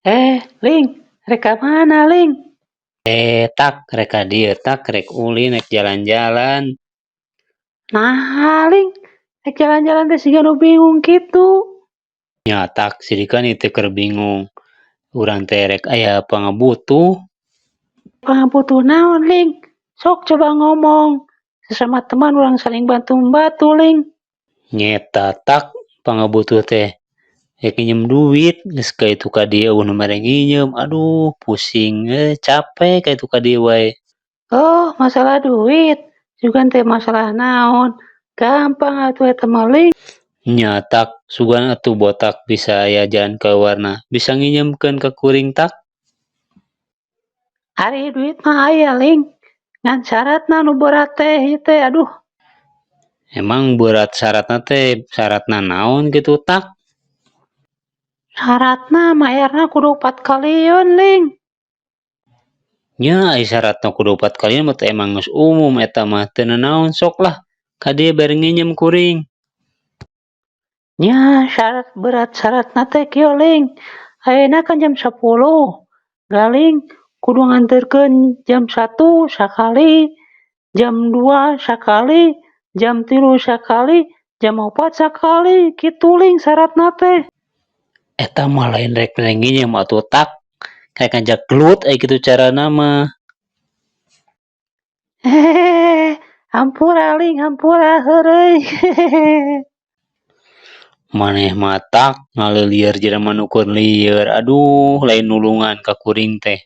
Eh, Ling, rek ka mana, Ling? Eh, Tak, rek ka dieu, Tak, rek ulin, rek jalan-jalan. Naha, Ling, rek jalan-jalan teh siga nu bingung kitu. Nya, Tak, sidikan ieu teh keur bingung. Urang teh rek aya pangabutuh. Pangabutuh naon, Ling? Sok coba ngomong. Sesama teman urang saling bantu membantu, Ling. Nyeta, Tak, pangabutuh teh rek nginjem duit, geus ka ditu ka dieu euweuh nu mere nginjem. Aduh, pusing cape ka ditu ka dieu wae. Oh, masalah duit. Sugan teh masalah naon? Gampang atuh eta mah, Ling. Nya, Tak, sugan atuh botak bisa aya jalan kaluarna. Bisa nginjemkeun ka kuring, Tak? Ari duit mah aya, Ling. Ngan syaratna nu berat teh ieu teh, aduh. Emang berat syaratna teh, syaratna naon kitu, Tak? Syaratna mayarna kudu opat kalieun, Ling. Nya, ai syaratna kudu opat kalieun mah teh emang geus umum eta mah, teu nanaon, sok lah ka dieu bere nginjem kuring. Nya, syarat berat syaratna teh kieu, Ling. Ayeuna kan jam 10. Galing kudu nganterkeun jam 1 sakali, jam 2 sakali, jam 3 sakali, jam 4 sakali, kitu, Ling, syaratna teh. Eta mah lain rek nginjem atuh, Tak. Rek ngajak gelut ai kitu carana mah. Hehehe, hampura, Ling, hampura, heureuy. Maneh mah, Tak, ngaleulieur jelema nu keur lieur. Aduh, lain nulungan ka kuring teh.